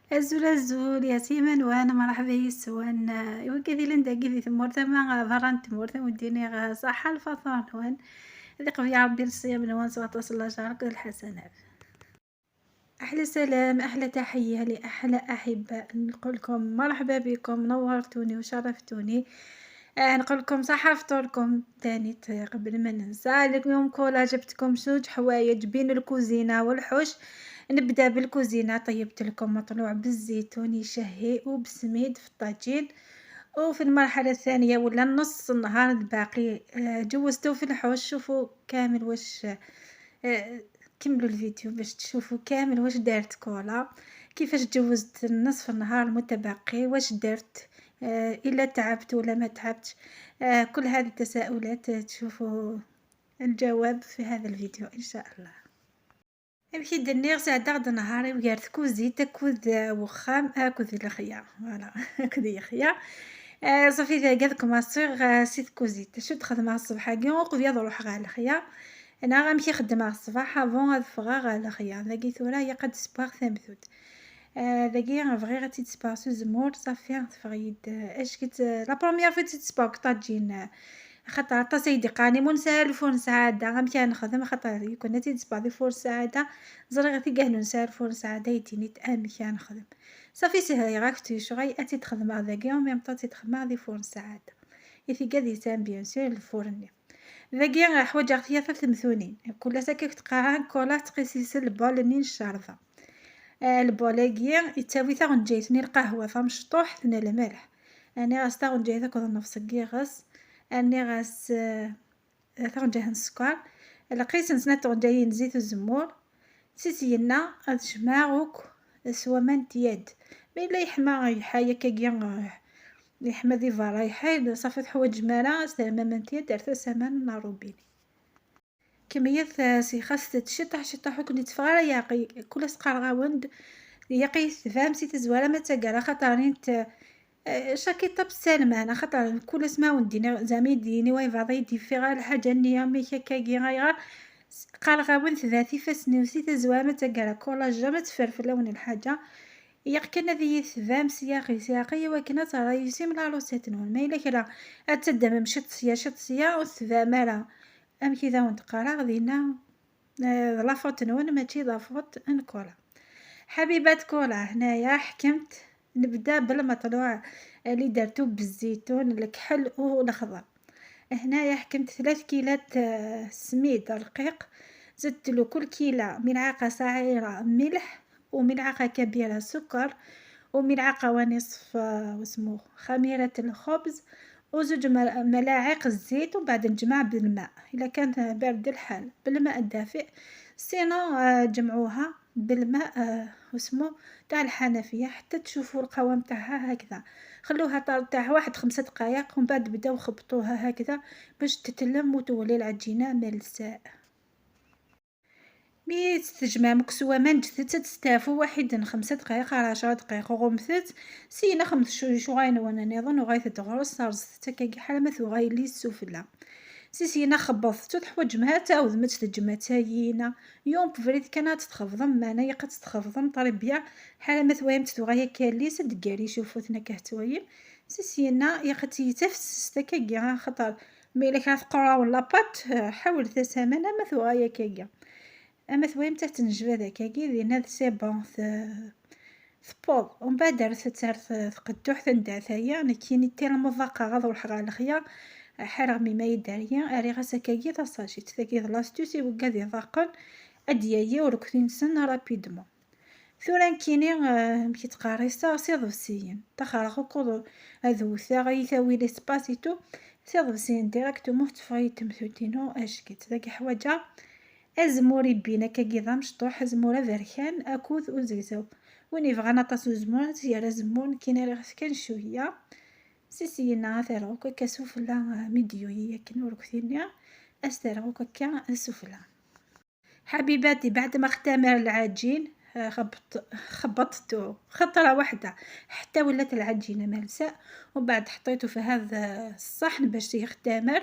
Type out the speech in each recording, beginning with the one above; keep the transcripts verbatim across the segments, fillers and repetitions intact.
Azul, azul, yatiman wan, mṛeḥba yis-wen. I wigi d ilan dagi di tmurt ama berra n tmurt, am ddin-iɣ, ṣaḥḥa lfaṭur-nwen. Ad iqbel Ṛebbi ṣṣyam-nwen s waṭas n lajer akked lḥasanat. أحلى سلام، أحلى تحية لأحلى أحباء، نقولكم مرحبا بكم، نورتوني وشرفتوني. آه، نقولكم صحة فطوركم تاني. قبل ما ننسى، اليوم كولا جبتكم زوج حوايج بين الكوزينة والحوش. نبدا بالكوزينة، طيبت لكم مطلوع بالزيتون يشهي وبسميد في الطاجين، وفي المرحلة الثانية ولا نص النهار الباقي، آه، جوزته في الحوش. شوفوا كامل واش، آه، كملوا الفيديو باش تشوفوا كامل واش دارت كولا، كيفاش جوزت النصف النهار المتبقي، واش درت، آه، إلا تعبت ولا ما تعبتش. آه، كل هذه التساؤلات تشوفوا الجواب في هذا الفيديو إن شاء الله. أمشي دنيغ ساعة غد نهاري وقالت كوزيت أكود وخام أكود الخيا، voilà، أكود الخيا. آه، صافي، إذا قالك ما صيغ، آه، سيت كوزيت. شو تخدم الصبح هاكي وقبل يض روح غا الخيا. أنا غا مشي خدمة الصباح، avant أذ فغا غا الخيا. ذاكي ثورة هي قد سباغ ثمثوت. آه، ذاكي بغيغ تيتسباغ سو زمور، صافي، تفغيد، آه، أش كت، آه، la première fois تيتسباغ طاجين، آه، خاطر عطا سيدي قاني مو نسال الفرن سعادة، غا مشي نخدم، خاطر يكون تيتسباغ دي فرن سعادة، زريغ تيقهنو نسال الفرن سعادة، يديني تأمشي نخدم. صافي سهل، غاك تيشغي، أتي تخدم ذاكي، وميم طا تيتخدم دي فرن سعادة. يثيقا دي تام، bien sûr، الفرن. ذاكي حوايج ثلاثة ثمثونين. كل ساكك تقاعن كولا تقيسي سل بول نين الشارفة. آه، البولاكي يتساوي ثاغنجايت ني القهوة، ثمشطوح ثنا الملح. أنا غاس ثاغنجايت أكد النفس كيغس. أنا غاس، آه، ثاغنجايت السكر. القيس نسنا ثاغنجايت زيت الزمور. سيسينا أذ جمعوك سوا من تياد. ما إلا يحمى يحيى كاكيا، آه، يحمى ذي فرايحي، صافي تحوج مالا، سلامة من تياد، دارت سامان ناروبيني. كمية، آه، سي خاص تشطح، شطح وكنت تفغر ياقي، كل سقار غاوند، ياقي تفهم سي تزوارة ما تقرا خاطر انت، آه، شاكي طب سالمان، خاطر كل اسمها ونديني زعما يديني واي بعض يدي في غير الحاجة النية مي كاكاكي غير قال غاوند ذاتي فاسني وسي تزوارة ما تقرا كولاج ما تفرفل لون الحاجة. ياق كان هذه يثبام سياقي سياقي، ولكن ترى يسيم لا روسيت نون. ما إلا كرا أتدم مشط سيا شط سيا وثبام راه. أم كذا ونتقرا غدينا، آه، لا فوت نون ماشي لا فوت نكولا. حبيبات كولا، هنايا حكمت نبدا بالمطلوع اللي درتو بالزيتون، الكحل والخضر. هنايا حكمت ثلاث كيلات، آه، سميد رقيق، زدت له كل كيلة ملعقة صغيرة ملح، وملعقة كبيرة سكر، وملعقة ونصف، آه، واسمو خميرة الخبز، وزوج مل-، ملاعق الزيت، ومن بعد نجمع بالماء إلا كان بارد الحال بالماء الدافئ، sinon، آه، جمعوها بالماء، آه، واسمو تاع الحنفية حتى تشوفوا القوام تاعها هكذا. خلوها طار تاع واحد خمسة دقايق، ومن بعد بداو خبطوها هكذا باش تتلم وتولي العجينة ملساء. مي تتجمع مكسوة من جديد تستافو واحد خمسة دقايق على عشرة دقايق وغمثت. سينا خمس شو، شو غاين وانا نظن وغايت تغرس صار زدت هكاكي حالة ما ثو غاين لي السفلى. سيسينا خبطتو تحوج مها تعاود ما تتجمع تايينا. يوم بفريد كانت تتخفضم معنا يقت تتخفضم طريبيا. حالة ما ثوايم تثوغا يا كاليس دقاري شوفوتنا كهتوايم. سيسينا يقت يتفس تاكاكيا خطر. مي إلا كانت قرا ولا بات، حاول ثسامنا ما ثوغا يا كاكيا. أما ثوايم تحت النجبة ذاكاكي دينا سي بون ث-، ثبوض. ومن بعد دارت تار ث-، ثقدوح تندعت هيا، نكيني تير المذاقة غاض والحغا الخيا. حرغ مما يداريا، أري غاسا كاكي ثاساشي، تاكي لاستوس يوقع ذي ضاقن. أديايا وركتين سن رابيدمون. ثورا نكيني، آه، مكي تقاريسا سي ضفسيين. تخرج كوضو هذو ثاغي ثاوي لي سباسيتو. سي ضفسيين ديريكتومون تفاي تمثوتينو أشكيت. ذاك حواجة أزمور يبين أكاكي ذا مشطوح، أزمور أبركان أكوذ أزيزو. وين يبغى أطاس أزمور، تيار أزمور، كاين راه كان شوية. سيسينا ثيرغوك أكا سفلى، ميديو هي كنور كثيرنيا. أستيرغوك أكا سفلى. حبيباتي، بعد ما اختمر العجين، آه، خبط-، خبطته خطرة واحدة حتى ولات العجينة مالسة، ومن بعد حطيته في هذا الصحن باش يختمر.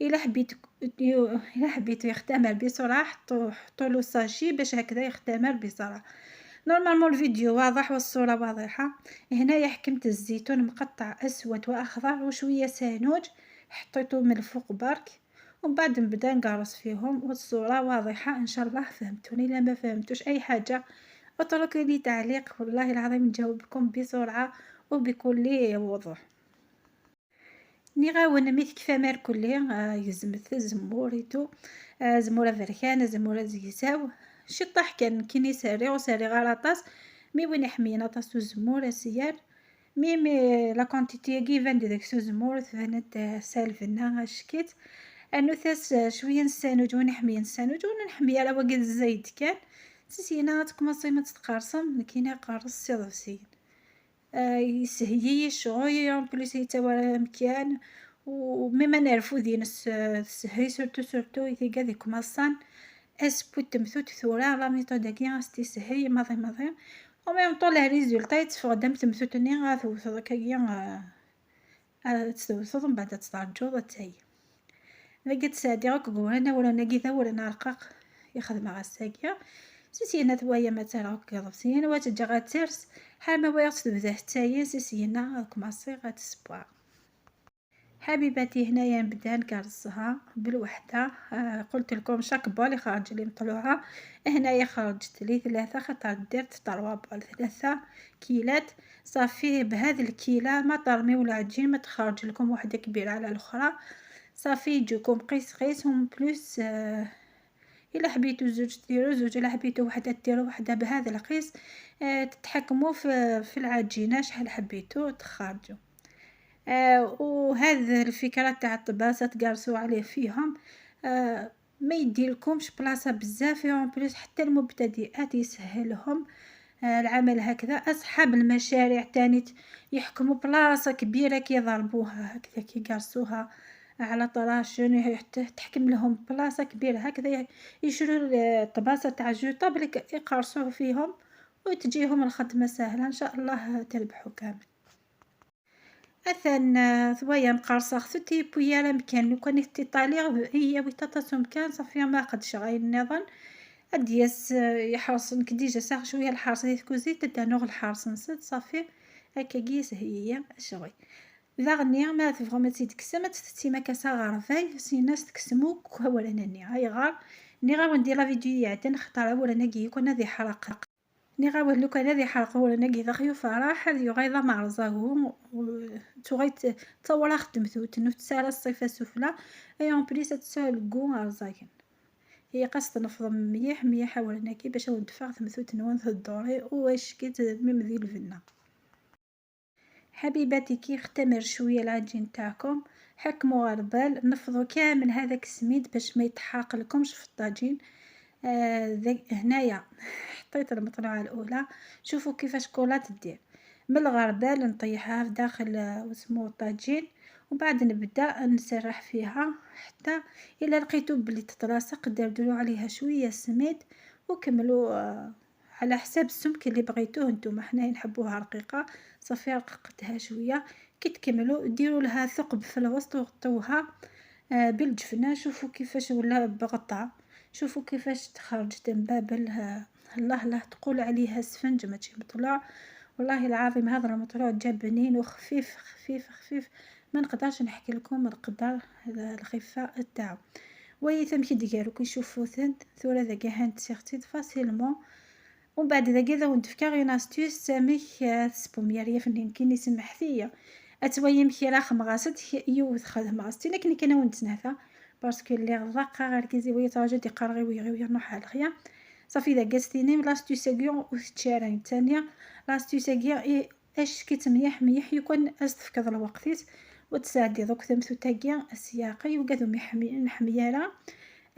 إلا حبيت، إلا حبيتو يختمر بسرعة، حطو-، حطولو ساشي باش هكذا يختمر بسرعة. Normalement الفيديو واضح والصورة واضحة. هنايا حكمت الزيتون مقطع أسود وأخضر وشوية سانوج، حطيته من الفوق برك، ومن بعد نبدا نقرص فيهم، والصورة واضحة إن شاء الله فهمتوني. إلا ما فهمتوش أي حاجة اتركوا لي تعليق، والله العظيم نجاوبكم بسرعة وبكل وضوح. نيغاون مي تكفى مار كلي، آه، يزمت الزمور ايتو، آه، زمور ابركان، زمور ازيزاو. شي طاح كان كيني ساري وساري غير طاس، مي وين يحمينا طاس وزمور اسيار. مي، مي لا كونتيتي كي فان ديك سو زمور تبانت، آه، سالفنا شكيت. انو تاس، آه، شويه نسانوج ونحمي نسانوج ونحمي على وقت الزايد كان. سيسينا تكمصي ما تتقرصم، كينا قرص سي ضفسين. آه، يسهيي الشغل، اون بليس يتاورا مكيان، وميما نعرفو دين الس-، السهي، سورتو، سورتو يتيقا ديك ماصان. اسبوت تمثوت ثورا، لا ميثود هاكي غاس تسهي ماضي ماضي. او ميم طون لي ريزولتا يتفغ دام تمثوت ني غا توثض هكاكيا، آه، آه، تتوثض من بعد تتعجوض تاي. لقيت سعدي غاك قولنا ولا نقي ذا ولا نرقق. يخدم غا الساقية. سيسينا ثوايا ما ترى غاك يضبسين وتجا غا ترس. حال ما ويغت تبدا حتى هي سيسينا غاك ماصي غا تسبوع. حبيباتي، هنايا نبدا نكرسها بالوحدة. آه، قلت لكم شاك بول يخرج لي مطلوعة، هنايا خرجت لي ثلاثة خاطر درت تروا بول ثلاثة كيلات. صافي بهذا الكيلة ما ترميو العجين، ما تخرج لكم وحدة كبيرة على الأخرى. صافي يجوكم قيس قيس، ومن بلوس، آه، إلا حبيتو زوج ديرو زوج، إلا حبيتو وحدة ديرو وحدة بهذا القيس. آه، تتحكموا في، في العجينة شحال حبيتو تخرجوا. آه، وهذه الفكرة تاع الطباسة تقرصوا عليه فيهم، آه، ما يديلكمش بلاصة بزاف، اون بليس حتى المبتدئات يسهلهم، آه، العمل هكذا. أصحاب المشاريع تاني ت-، يحكموا بلاصة كبيرة كي يضربوها هكذا، كي يقرصوها على طراشن، يحت-، تحكم لهم بلاصة كبيرة هكذا، ي-، يشروا ال-، الطباسة تاع الجوطة بلي ك-، يقرصوا فيهم وتجيهم الخدمة سهلة. إن شاء الله تربحوا كامل. أثن، آه، ثويا مقرصة ختي بويا لا مكان. لو كان تيطالي هي ويتاتا سو مكان، صافي ما قدش غاين نظن. أديس، آه، يحرصن كديجا ساغ شوية الحرص دي كوزي تدانوغ الحرص نسد صافي. هكا قيس هي شغل. ذا غني ما تبغى ما تيدكسم، ما تفتي ما كاسا غرفاي، سيناس تكسمو كهورا ناني. هاي غار، ني غاون دي لا فيديو يعتن خطر أولا ناقي يكون هذه حرق. ني غاون لو كان هذه حرق أولا ناقي ذا خيو فرح، هذه يغاي ذا معرضه. و-، تو غايت-، تصور خدمتو، تنو تسالى الصفة السفلى. اي اون بليس تسالى الكو عرضاكن. هي قاس تنفض مليح، مليح أولا ناقي باش أون دفع ثمثوت نون تهدوري، واش كي تميم ذي الفنة. حبيباتي، كي يختمر شوية العجين تاعكم، حكموا غربال، نفضوا كامل هذاك السميد باش ما يتحرق لكمش في الطاجين. آه، ذا-، هنايا حطيت المطلوعة الأولى، شوفوا كيفاش كولا تدير. من الغربال نطيحها في داخل، آه، واسمو الطاجين، وبعد نبدا نسرح فيها حتى إلا لقيتو بلي تتلاصق، دردروا عليها شوية سميد وكملوا، آه، على حساب السمك اللي بغيتوه نتوما. حنايا نحبوها رقيقة، صافي رققتها شوية. كي تكملوا ديروا لها ثقب في الوسط وغطوها، آه، بالجفنة. شوفوا كيفاش ولا بغطاء، شوفوا كيفاش تخرج تنبابل. آه، الله الله، تقول عليها سفنج ماشي مطلوع. والله العظيم هذا المطلوع جا بنين وخفيف، خفيف، خفيف. ما نقدرش نحكي لكم القدر، الخفة تاعو. وي ثم كي ديالو كي يشوفوا ثن ثورة ذاك هانت سيغتي فاسيلمون. ومن بعد ذاك إذا ونتفكر اون استيس ساميك، آه، تسبوميا ريا فنين كيني سمحتيا. أتويم كي راخ مغاسد يوث خذ مغاستي، لكن كان ونتنهثا باسكو اللي غضاقة غير كيزي ويتراجع دي قرغي ويغي ويرنو حال خيا. صافي إذا قاستيني لاستيس أكيون وتشارين الثانية. لاستيس أكيون إي اش كيت مليح مليح يكون استفكض الوقتيت. وتساعدي دوك ثمثو تاكيا السياقي وقادو محمي-، محميارة.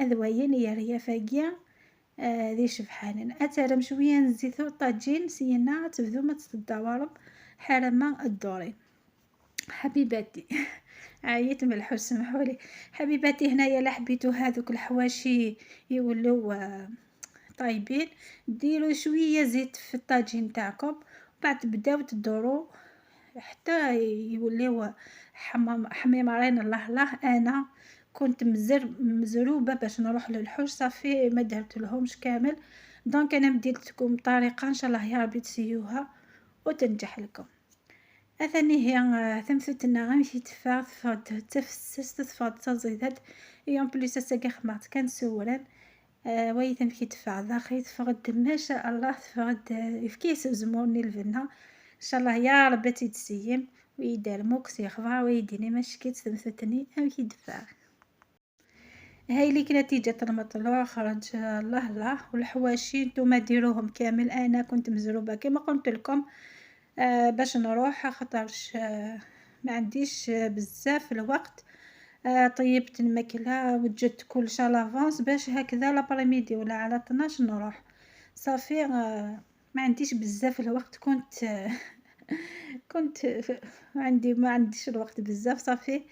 أذواين يا ريافاكيا. آه، ذي شبحانين. أترم شوية نزيت الطاجين، سينا تبدو ما تتداورم حرمة الدورين. حبيباتي. عييت من الحوس، سمحولي. حبيباتي، هنايا لا حبيتو هذوك الحواشي يولوا، آه، طايبين، ديروا شوية زيت في الطاجين تاعكم، بعد تبداو تدوروا حتى يوليو حمام-، حميمرين. الله الله، أنا كنت مزر-، مزروبة باش نروح للحوش، صافي ما درت لهمش كامل. Donc انا مديت لكم طريقة، ان شاء الله يا ربي تسيوها وتنجح لكم. اثاني هي، آه، ثمثوتنا غير مشي تفاغ، تفاغ تفسست، تفاغ تزيدات. Et en plus اساكي خمات كان سوران. آه، وي ثمكي تفاغ داخل، تفاغ ما شاء الله، تفاغ، آه، يفكيس زمورني البنة. ان شاء الله يا ربي تيتسيم ويدار موكس يخبر ويديني ما شكيت ثمثوتني امشي تفاغ. هاي ليك نتيجة المطلوع، خرج الله الله. والحواشي نتوما ديروهم كامل، انا كنت مزروبة كما قلت لكم، آه، باش نروح، خاطرش، آه، ما عنديش، آه، بزاف الوقت. آه، طيبت الماكلة، وجدت كلش à l'avance باش هكذا l'après-midi ولا على اثناش نروح. صافي، آه، ما عنديش بزاف الوقت، كنت، كنت عندي، ما عنديش الوقت بزاف، صافي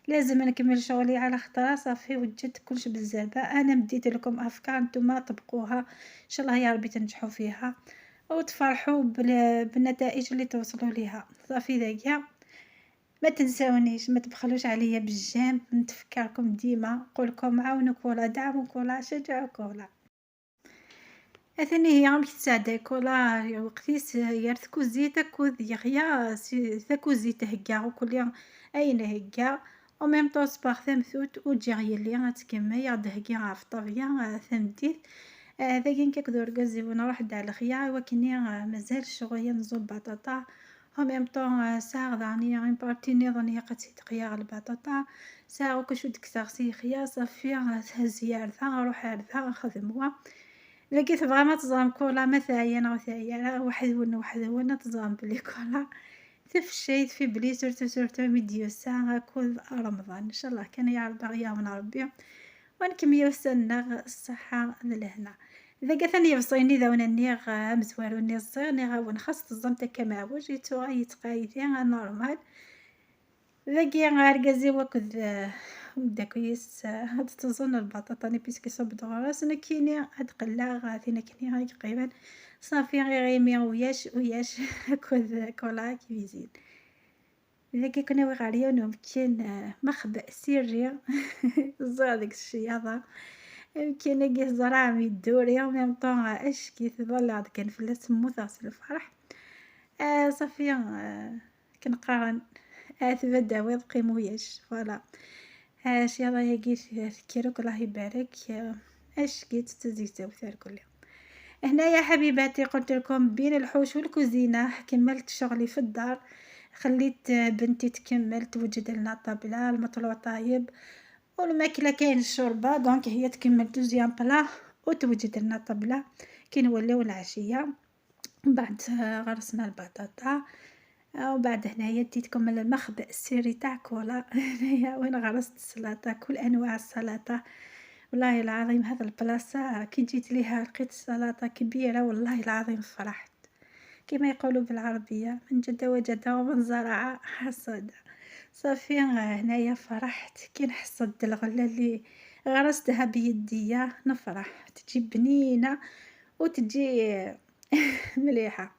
لازم نكمل شغلي على خطرة. صافي وجدت كلش بالزربة، انا مديت لكم افكار، نتوما طبقوها، ان شاء الله يا ربي تنجحوا فيها وتفرحوا بال-، بالنتائج اللي توصلوا ليها. صافي داكيا، ما تنساونيش، ما تبخلوش عليا بالجام، نتفكركم ديما، نقولكم عاونوا كولا، دعموا كولا، شجعوا كولا. اثني هي غمك تساعدي كولا وقتيس يار تكوزيت اكوذ يغيا سي-، تاكوزيت هكا وكل يوم اين هكا. او ميم طون سباغ ثمثوت وجي يلي غتكمل يغد هكا غا في الطابية، آه، ثمديت. آه، داكي نكاك دور كازي ونروح دع الخيا وكني، آه، مازال شغل نزول بطاطا. او ميم طون، آه، ساغ داني اون بارتي نيضن يقتي تقيا البطاطا. ساغ وكشو دكساغ سي خيا صافي، آه، تهز ياردها، روح ياردها، خدموها. لقيت بغا ما تزرم كولا، ما تعيا نغ تعيا، راه واحد ون واحد ون تزرم بلي كولا تفشيت في بلي سورتو سورتو ميديوسا كل رمضان. ان شاء الله كان يا رب يعاون ربي ونكميو سنة الصحة لهنا. اذا قالت اني بصيني ذا ونني غا مزواروني الزير ني غا ونخص تزرم تكا معوج يتو يتقايدي نورمال. ذاكي غا ركازي وكذ، آه، ودا كويس، آه، هاد تزن البطاطا ني بيسكي صوب دغرس نكيني هاد قلا غا ثينا كني هاي قريبا. صافي غي غيمي وياش وياش كوذ كولا كويزين. ذاكي كنا وي غاريون مكين، آه، مخبأ سري. زا ديك الشياطة. مكين كي زرع ميدوري، ميم طون، آه، اشكي تظل عاد كان فلاس موت غسل الفرح. آه، صافي، آه، كنقارن. آه، تبدا ويض قيموياش، فوالا. آه، شي الله يقيس كيروك، الله يبارك. آه، اش كي تتزيزاو ثار كل يوم. هنايا حبيباتي قلت لكم بين الحوش والكوزينة كملت شغلي في الدار، خليت، آه، بنتي تكمل توجد لنا الطابلة، المطلوع طايب والماكلة كاين الشوربة، donc هي تكمل دوزيام بلا وتوجد لنا الطابلة كي نوليو العشية. من بعد، آه، غرسنا البطاطا. آه، وبعد هنايا ديتكم من المخبأ السري تاع كولا. هنايا وين غرست السلاطة، كل أنواع السلاطة. والله العظيم هذا البلاصة كي جيت ليها لقيت السلاطة كبيرة، والله العظيم فرحت. كما يقولوا بالعربية: من جد وجد ومن زرع حصد. صافي، آه، هنايا فرحت كي نحصد الغلة اللي غرستها بيديا، نفرح، تجي بنينة وتجي مليحة.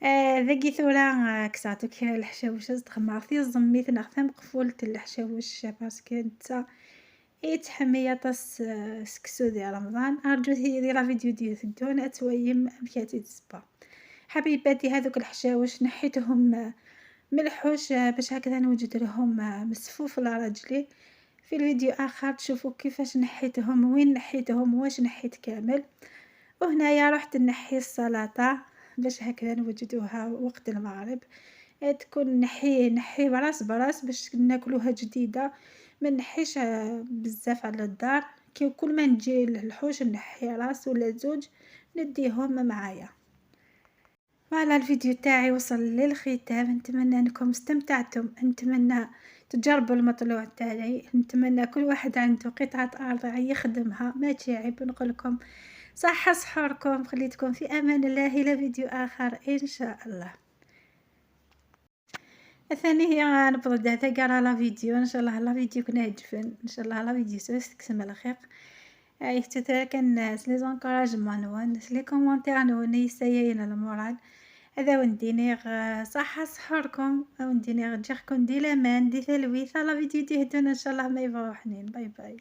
آه، ذاكي ثورة، آه، كساتو كي الحشاوش تخمرتي الزميت ناخذ مقفولة الحشاوش parce que نتا يتحمي يطس، آه، سكسو ديال رمضان. أرجو هي دي la vidéo ديال الدون أتويم أمكاتي تسبا. حبيباتي، هذوك الحشاوش نحيتهم، آه، من الحوش، آه، باش هكذا نوجد لهم، آه، مسفوف لراجلي. في الفيديو آخر تشوفوا كيفاش نحيتهم، وين نحيتهم، واش نحيت كامل. وهنايا رحت نحي السلطة باش هكذا نوجدوها وقت المغرب. آه، تكون نحيه، نحيه براس براس باش ناكلوها جديدة، ما نحيش، آه، بزاف على الدار. كي كل ما نجي للحوش نحي راس ولا زوج نديهم معايا. Voilà، الفيديو تاعي وصل للختام، نتمنى انكم استمتعتم، نتمنى تجربوا المطلوع تاعي، نتمنى كل واحد عنده قطعة أرض يخدمها، ما تعب. نقول لكم صحة سحوركم، خليتكم في أمان الله إلى فيديو آخر إن شاء الله. الثاني هي نبض هذا كاع la vidéo، ان شاء الله la vidéo كنا عجبن، ان شاء الله la vidéo سوس تكسم الخير. اي تترك الناس les encouragements نوان، الناس les commentaires نوان يسيين المورال. هذا ونديني غ-، صحة سحوركم، ونديني غ-، جيركم دي لامان دي ثلويثة la vidéo دي هدونا ان شاء الله ما يبغوا حنين. باي باي.